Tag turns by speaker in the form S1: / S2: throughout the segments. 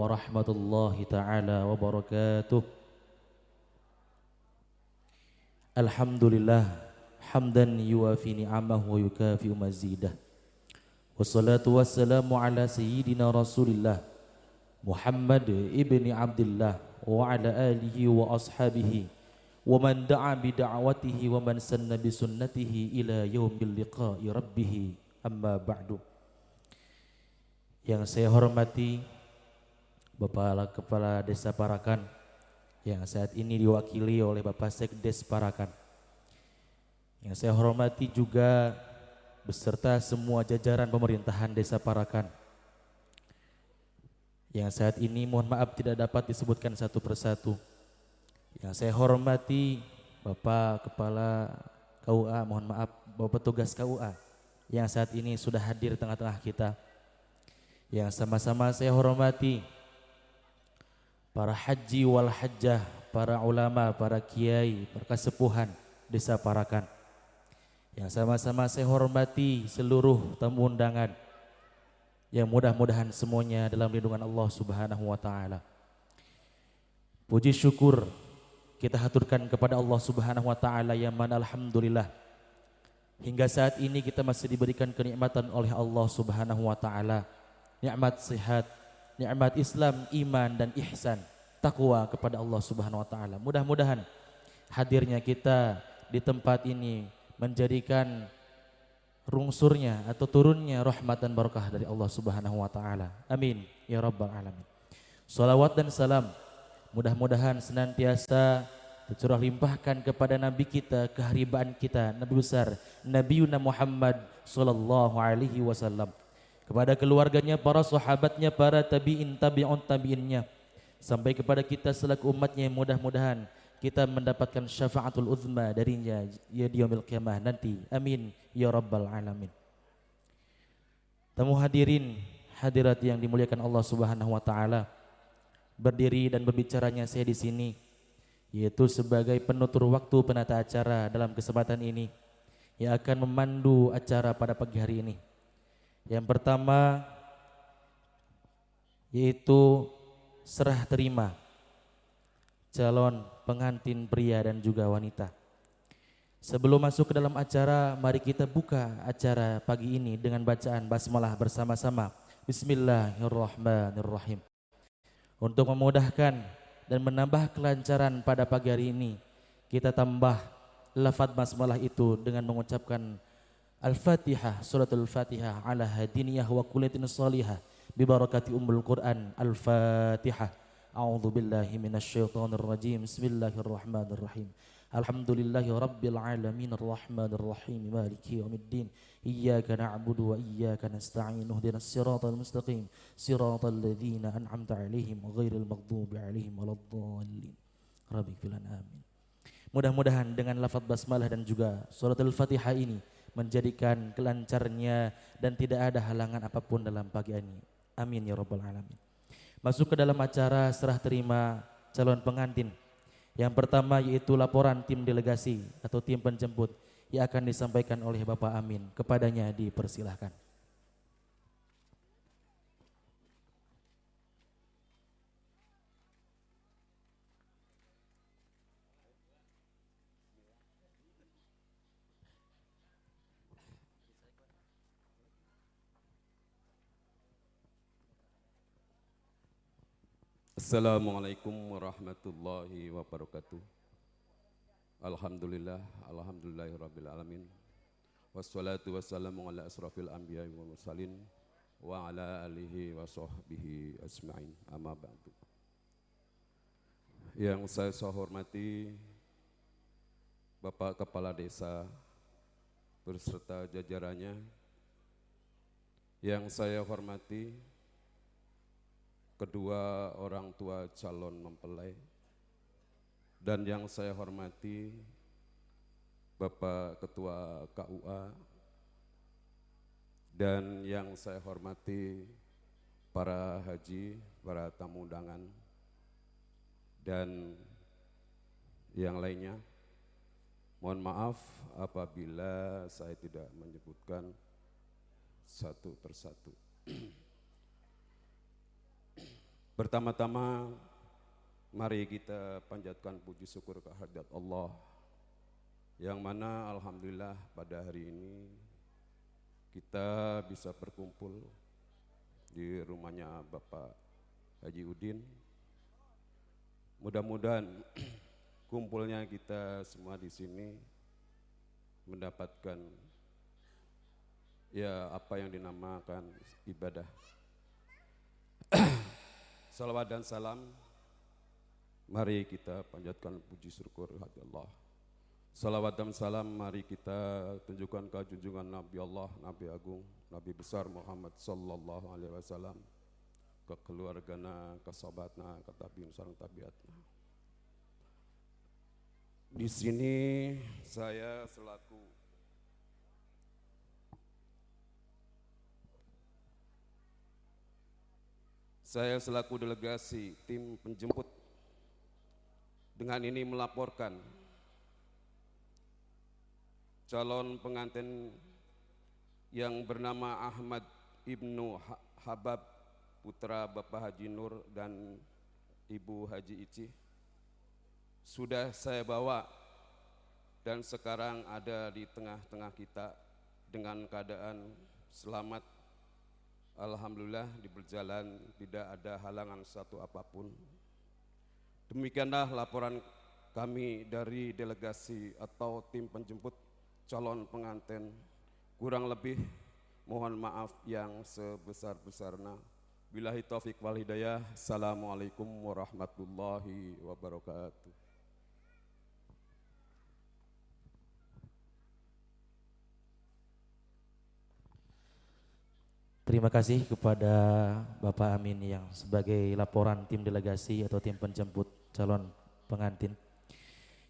S1: warahmatullahi taala wabarakatuh. Alhamdulillah hamdan yuwafi ni'amahu wa yukafi'u mazidah. Wassalatu wassalamu ala sayyidina Rasulillah Muhammad ibni Abdullah wa ala alihi wa ashabihi wa man da'a bi da'watihi wa man sanna bi sunnatihi ila yaumil liqa'i rabbih. Amma ba'du. Yang saya hormati Bapak Kepala Desa Parakan yang saat ini diwakili oleh Bapak Sekdes Parakan. Yang saya hormati juga beserta semua jajaran pemerintahan Desa Parakan. Yang saat ini mohon maaf tidak dapat disebutkan satu persatu. Yang saya hormati Bapak Kepala KUA, mohon maaf Bapak petugas KUA yang saat ini sudah hadir tengah-tengah kita. Yang sama-sama saya hormati para haji wal hajjah, para ulama, para kiai, para kesepuhan Desa Parakan. Yang sama-sama saya hormati seluruh tamu undangan yang mudah-mudahan semuanya dalam lindungan Allah Subhanahu wa taala. Puji syukur kita haturkan kepada Allah Subhanahu wa taala yang mana alhamdulillah hingga saat ini kita masih diberikan kenikmatan oleh Allah Subhanahu wa taala. Nikmat sehat, nikmat Islam, iman dan ihsan, takwa kepada Allah Subhanahu wa taala. Mudah-mudahan hadirnya kita di tempat ini menjadikan rungsurnya atau turunnya rahmat dan barakah dari Allah Subhanahu wa taala. Amin ya rabbal alamin. Salawat dan salam mudah-mudahan senantiasa tercurah limpahkan kepada nabi kita, keharibaan kita, nabi besar Nabi Muhammad sallallahu alaihi wasallam, kepada keluarganya, para sahabatnya, para tabi'in, tabi'un tabi'innya, sampai kepada kita selaku umatnya yang mudah-mudahan kita mendapatkan syafaatul uzma darinya ya di yaumil qiyamah nanti. Amin ya rabbal alamin. Tamu hadirin hadirat yang dimuliakan Allah Subhanahu wa taala, berdiri dan berbicaranya saya di sini yaitu sebagai penutur waktu penata acara dalam kesempatan ini yang akan memandu acara pada pagi hari ini. Yang pertama yaitu serah terima calon pengantin pria dan juga wanita. Sebelum masuk ke dalam acara, mari kita buka acara pagi ini dengan bacaan basmalah bersama-sama. Bismillahirrahmanirrahim. Untuk memudahkan dan menambah kelancaran pada pagi hari ini, kita tambah lafaz basmalah itu dengan mengucapkan Al-Fatihah, suratul Fatihah ala hadiniyah wa kuliyatin salihah bi barakati ummul Quran. Al-Fatihah. A'udzu billahi minasyaitonir rajim. Bismillahirrahmanirrahim. Alhamdulillahi rabbil alamin arrahmanir rahim maliki yaumiddin. Iyyaka na'budu wa iyyaka nasta'in. Ihdinas siratal mustaqim. Siratal ladzina an'amta 'alaihim ghairil maghdubi 'alaihim waladdallin. Rabbi ighfir lana, amin. Mudah-mudahan dengan lafaz basmalah dan juga suratul Fatihah ini menjadikan kelancarnya dan tidak ada halangan apapun dalam pagi ini. Amin ya rabbal alamin. Masuk ke dalam acara serah terima calon pengantin. Yang pertama yaitu laporan tim delegasi atau tim penjemput yang akan disampaikan oleh Bapak Amin. Kepadanya dipersilahkan.
S2: Assalamualaikum warahmatullahi wabarakatuh. Alhamdulillah, alhamdulillahirabbil alamin. Wassalatu wassalamu ala asrafil anbiya'i wal mursalin wa ala alihi wa sahbihi ajma'in. Amma ba'du. Yang saya hormati Bapak Kepala Desa beserta jajarannya. Yang saya hormati kedua orang tua calon mempelai, dan yang saya hormati Bapak Ketua KUA, dan yang saya hormati para haji, para tamu undangan, dan yang lainnya. Mohon maaf apabila saya tidak menyebutkan satu persatu. Pertama-tama mari kita panjatkan puji syukur kehadirat Allah, yang mana alhamdulillah pada hari ini kita bisa berkumpul di rumahnya Bapak Haji Udin. Mudah-mudahan kumpulnya kita semua di sini mendapatkan ya apa yang dinamakan ibadah. Salawat dan salam mari kita panjatkan puji syukur kehadirat Allah. Salawat dan salam mari kita tunjukkan ke junjungan Nabi Allah, Nabi Agung, Nabi besar Muhammad sallallahu alaihi wasallam, ke keluargana, ke sahabatna, ke tabiin sareng tabiatna. Di sini saya selaku delegasi tim penjemput dengan ini melaporkan calon pengantin yang bernama Ahmad Ibnu Habab, putra Bapak Haji Nur dan Ibu Haji Ici, sudah saya bawa dan sekarang ada di tengah-tengah kita dengan keadaan selamat. Alhamdulillah di berjalan tidak ada halangan satu apapun. Demikianlah laporan kami dari delegasi atau tim penjemput calon pengantin. Kurang lebih mohon maaf yang sebesar-besarnya. Billahi taufik wal hidayah. Assalamualaikum warahmatullahi wabarakatuh.
S1: Terima kasih kepada Bapak Amin yang sebagai laporan tim delegasi atau tim penjemput calon pengantin.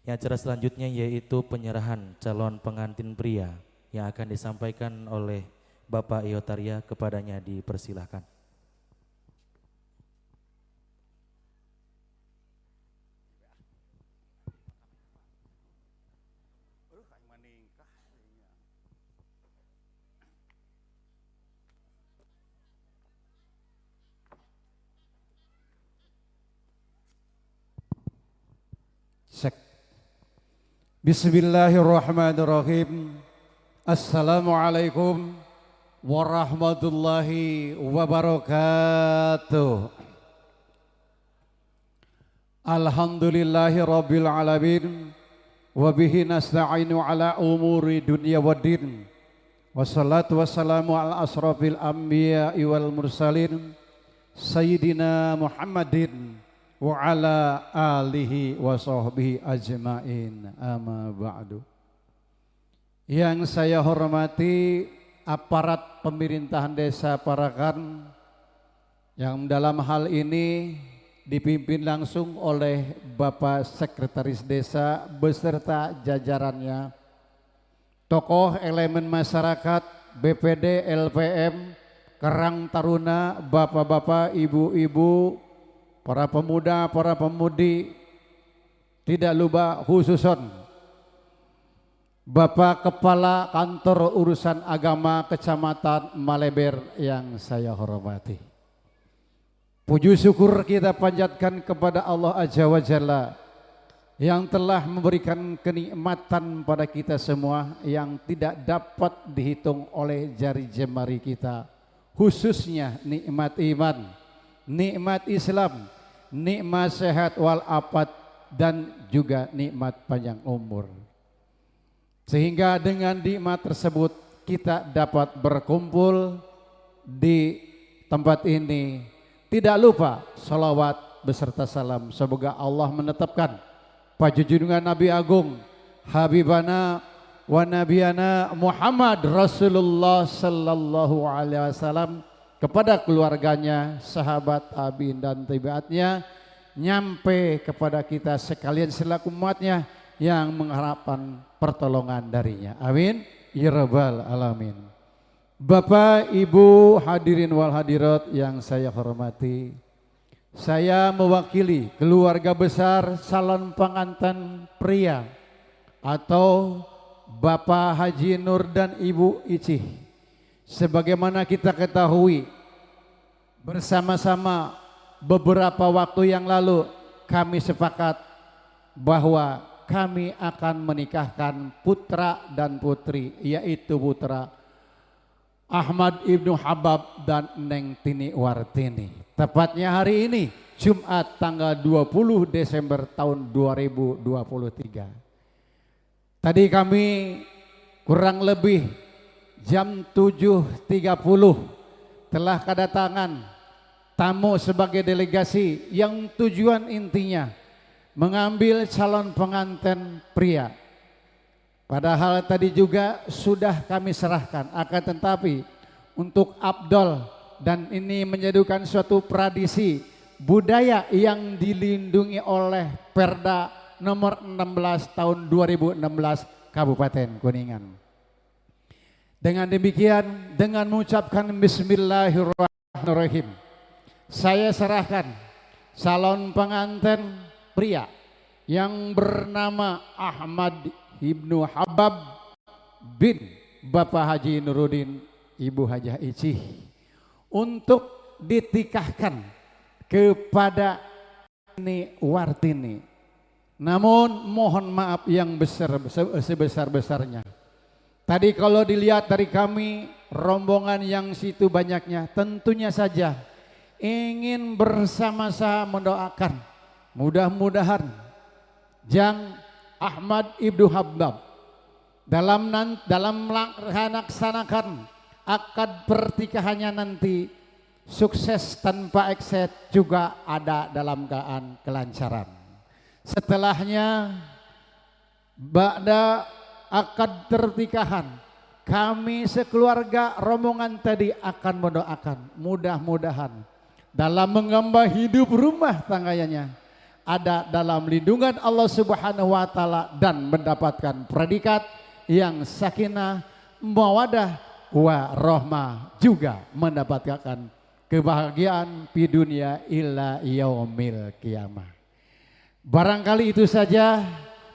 S1: Yang acara selanjutnya yaitu penyerahan calon pengantin pria yang akan disampaikan oleh Bapak Iotaria, kepadanya dipersilahkan.
S3: Cek. Bismillahirrahmanirrahim. Assalamualaikum warahmatullahi wabarakatuh. Alhamdulillahi rabbil alamin. Wabihi nasta'inu ala umuri dunya waddin. Wassalatu wassalamu ala asrafil anbiya'i wal mursalin Sayyidina Muhammadin wa ala alihi wa sahbihi ajmain, amma ba'du. Yang saya hormati aparat pemerintahan Desa Parakan yang dalam hal ini dipimpin langsung oleh Bapak Sekretaris Desa beserta jajarannya, tokoh elemen masyarakat, BPD, LPM, Karang Taruna, bapak-bapak, ibu-ibu, para pemuda, para pemudi, tidak lupa khususon Bapak Kepala Kantor Urusan Agama Kecamatan Maleber yang saya hormati. Puji syukur kita panjatkan kepada Allah Azza wa Jalla yang telah memberikan kenikmatan pada kita semua yang tidak dapat dihitung oleh jari jemari kita, khususnya nikmat iman, nikmat Islam, nikmat sehat walafiat, dan juga nikmat panjang umur. Sehingga dengan nikmat tersebut kita dapat berkumpul di tempat ini. Tidak lupa salawat beserta salam. Semoga Allah menetapkan pajunjungan Nabi Agung Habibana wa Nabiyana Muhammad Rasulullah Sallallahu Alaihi Wasallam kepada keluarganya, sahabat, tabi'in dan tabi'atnya, nyampe kepada kita sekalian selaku umatnya yang mengharapkan pertolongan darinya. Amin ya rabbal alamin. Bapak, Ibu, hadirin wal hadirat yang saya hormati, saya mewakili keluarga besar calon pengantin pria atau Bapak Haji Nur dan Ibu Icih. Sebagaimana kita ketahui bersama-sama beberapa waktu yang lalu kami sepakat bahwa kami akan menikahkan putra dan putri, yaitu putra Ahmad Ibnu Habab dan Neng Tini Wartini. Tepatnya hari ini Jumat tanggal 20 Desember tahun 2023. Tadi kami kurang lebih jam 7.30 telah kedatangan tamu sebagai delegasi yang tujuan intinya mengambil calon pengantin pria. Padahal tadi juga sudah kami serahkan, akan tetapi untuk Abdul, dan ini menjadikan suatu tradisi budaya yang dilindungi oleh Perda nomor 16 tahun 2016 Kabupaten Kuningan. Dengan demikian, dengan mengucapkan Bismillahirrahmanirrahim, saya serahkan calon pengantin pria yang bernama Ahmad Ibnu Habab bin Bapak Haji Nuruddin, Ibu Hajah Icih, untuk ditikahkan kepada Nini Wartini. Namun mohon maaf yang besar sebesar-besarnya. Tadi kalau dilihat dari kami rombongan yang situ banyaknya, tentunya saja ingin bersama-sama mendoakan mudah-mudahan Jang Ahmad Ibnu Habab dalam melaksanakan akad pernikahannya nanti sukses tanpa ekset, juga ada dalam keadaan kelancaran. Setelahnya ba'da akad pernikahan, kami sekeluarga rombongan tadi akan mendoakan mudah-mudahan dalam mengemban hidup rumah tangganya ada dalam lindungan Allah Subhanahu wa taala dan mendapatkan predikat yang sakinah, mawadah, wa rahmah, juga mendapatkan kebahagiaan di dunia ila yaumil kiamah. Barangkali itu saja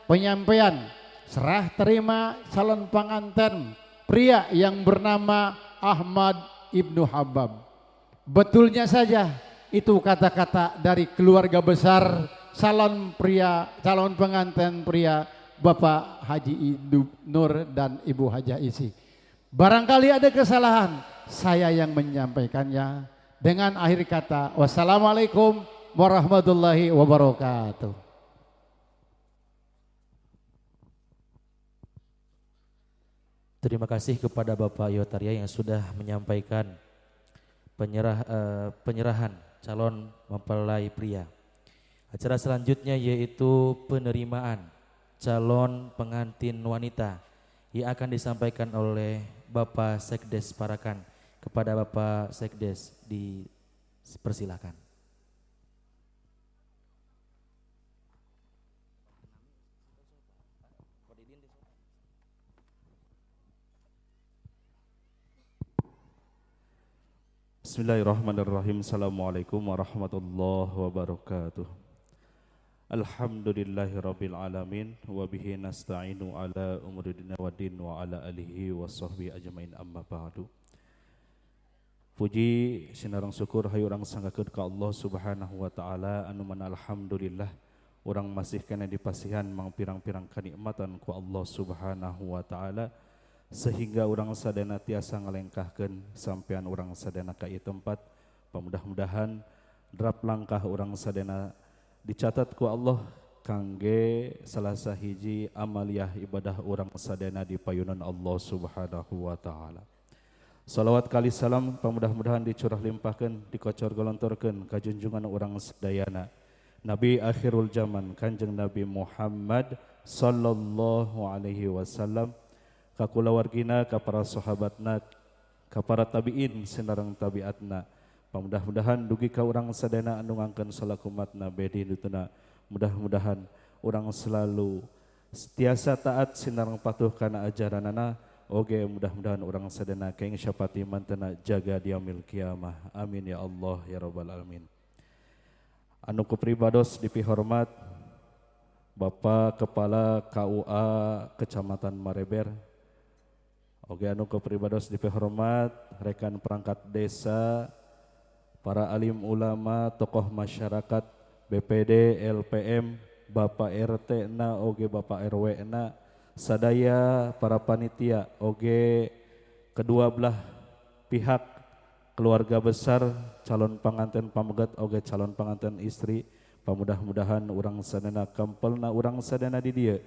S3: penyampaian serah terima calon pengantin pria yang bernama Ahmad Ibnu Habab. Betulnya saja itu kata-kata dari keluarga besar calon pria, calon pengantin pria Bapak Haji Ibnu Nur dan Ibu Hajah Isi. Barangkali ada kesalahan, saya yang menyampaikannya. Dengan akhir kata, wassalamualaikum warahmatullahi wabarakatuh.
S1: Terima kasih kepada Bapak Yotaria yang sudah menyampaikan penyerahan calon mempelai pria. Acara selanjutnya yaitu penerimaan calon pengantin wanita yang akan disampaikan oleh Bapak Sekdes Parakan. Kepada Bapak Sekdes dipersilakan.
S4: Bismillahirrahmanirrahim. Assalamualaikum warahmatullahi wabarakatuh. Alhamdulillahirabbil alamin wa bihi nasta'inu ala umuri dunya waddin wa ala alihi wasahbihi ajmain, amma ba'du. Puji sinarang syukur hayu urang sanggakeun ka Allah Subhanahu wa taala anu mana alhamdulillah urang masih kana dipasihan mangpirang-pirang kanikmatan ku Allah Subhanahu wa taala sehingga urang sadayana tiasa ngalengkahkeun sampean urang sadayana ka ieu tempat. Pamudah-mudahan drap langkah urang sadayana dicatat ku Allah kangge salah sahiji amaliyah ibadah urang sadayana di payunan Allah Subhanahu wa taala. Salawat kali salam pamudah-mudahan dicurah limpahkeun, dikocor golontorkeun ka junjungan urang sadayana Nabi akhirul zaman Kanjeng Nabi Muhammad sallallahu alaihi wasallam, ka kulawargina, ka para sahabatna, ka para tabiin sinareng tabiatna. Mudah-mudahan dugi ka urang sadayana anu ngangkeun salakumatna bedi dituna. Mudah-mudahan urang selalu tiasa taat sinareng patuh kana ajaranana. Oge mudah-mudahan urang sadayana keng syapati mantena jaga diamil kiamah. Amin ya Allah ya rabbal alamin. Anu kupribados dipihormat Bapak Kepala KUA Kecamatan Mareber. Oge anu kupribados dipihormat rekan perangkat desa, para alim ulama, tokoh masyarakat, BPD, LPM, Bapak RT na oge Bapak RW na, sadaya para panitia oge kedua belah pihak keluarga besar calon panganten pamegat oge calon panganten istri, pamudah-mudahan urang sadana kempelna urang sadana di dieu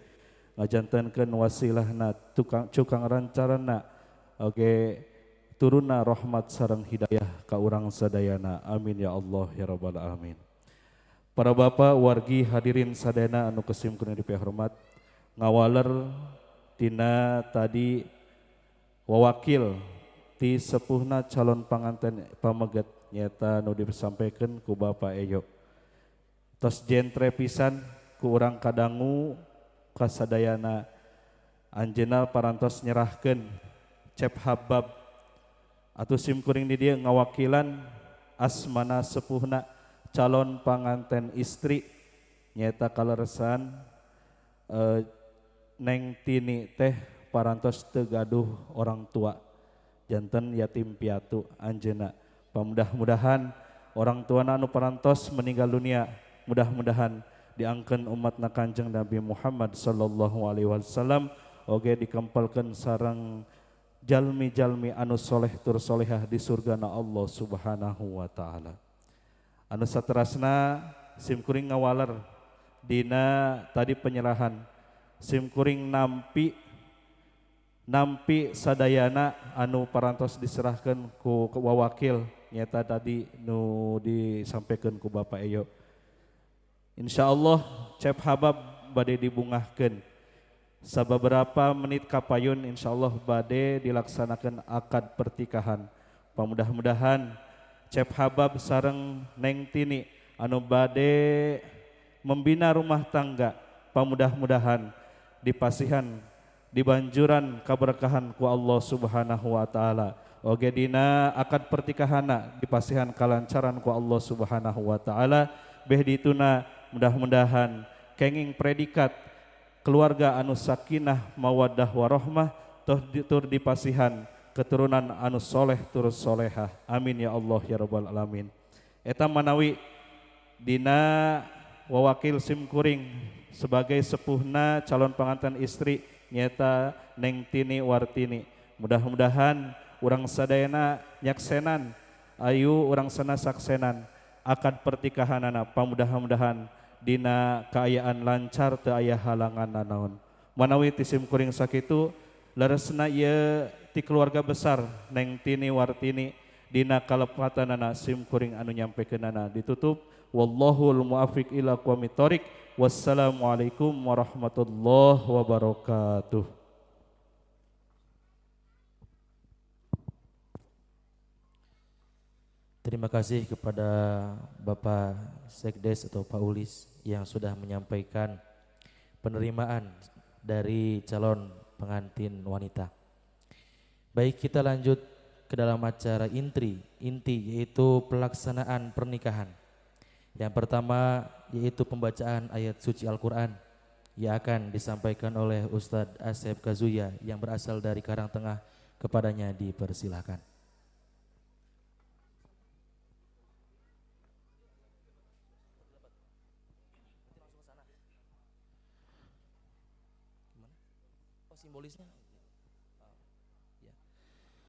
S4: ngajantenkeun wasilahna tukang cukang rancarana oge turunna rahmat sareng hidayah ka urang sadayana, amin ya Allah ya rabbal alamin. Para bapak wargi hadirin sadayana anu kesim kuring dipihormat, ngawaler tina tadi wawakil ti sepuhna calon panganten pameget nyata nu disampaikan ku Bapak Eyo. Tos jentre pisan ku urang kadangu kasadayana anjeunna parantos nyerahkeun Cep Habab atuh sim kuring di dieu ngawakilan asmana sepuhna calon panganten istri nyata kaleresan Neng Tini teh parantos teu gaduh orang tua, janten yatim piatu anjeunna. Pamudah-mudahan orang tuana anu parantos meninggal dunia, mudah-mudahan diangkeun umatna Kanjeng Nabi Muhammad sallallahu alaihi wasallam oge dikempelkeun sareng jalmi-jalmi anu soleh tur solehah di surgana Allah Subhanahu wa taala. Anu saterasna sim kuring ngawaler dina tadi penyerahan sim kuring nampi sadayana anu parantos diserahkan ku wawakil nyata tadi nu disampaikan ku Bapak Eyo. Insyaallah Cep Habab bade dibungahkeun sabeberapa menit kapayun insyaallah bade dilaksanakan akad pertikahan. Pamudah-mudahan Cep Habab sareng Neng Tini anu bade membina rumah tangga, pamudah-mudahan dipasihan dibanjuran kaberkahan ku Allah Subhanahu wa taala. Oge dina akad pertikahana dipasihan kalancaran ku Allah Subhanahu wa taala. Beh dituna mudah-mudahan kenging predikat keluarga anu sakinah mawaddah warahmah tur dipasihan keturunan anu soleh tur solehah, amin ya Allah ya rabbal alamin. Eta manawi dina wawakil sim kuring sebagai sepuhna calon panganten istri nyata Neng Tini Wartini. Mudah-mudahan urang sadayana nyaksenan, ayu urang sana saksenan akad pertikahanana, pamudah-mudahan dina kaayaan lancar teu aya halangan nanaon. Manawi ti sim kuring sakitu leresna ieu ti keluarga besar Neng Tini Wartini dina kalepatanana sim kuring anu nyampekeunana ditutup. Wallahul muwaffiq ila aqwamit thoriq. Wassalamualaikum warahmatullahi wabarakatuh.
S1: Terima kasih kepada Bapak Sekdes atau Pak Ulis yang sudah menyampaikan penerimaan dari calon pengantin wanita. Baik, kita lanjut ke dalam acara inti yaitu pelaksanaan pernikahan. Yang pertama yaitu pembacaan ayat suci Al-Quran yang akan disampaikan oleh Ustadz Asep Kazuya yang berasal dari Karangtengah. Kepadanya dipersilahkan. Oh, simbolisnya.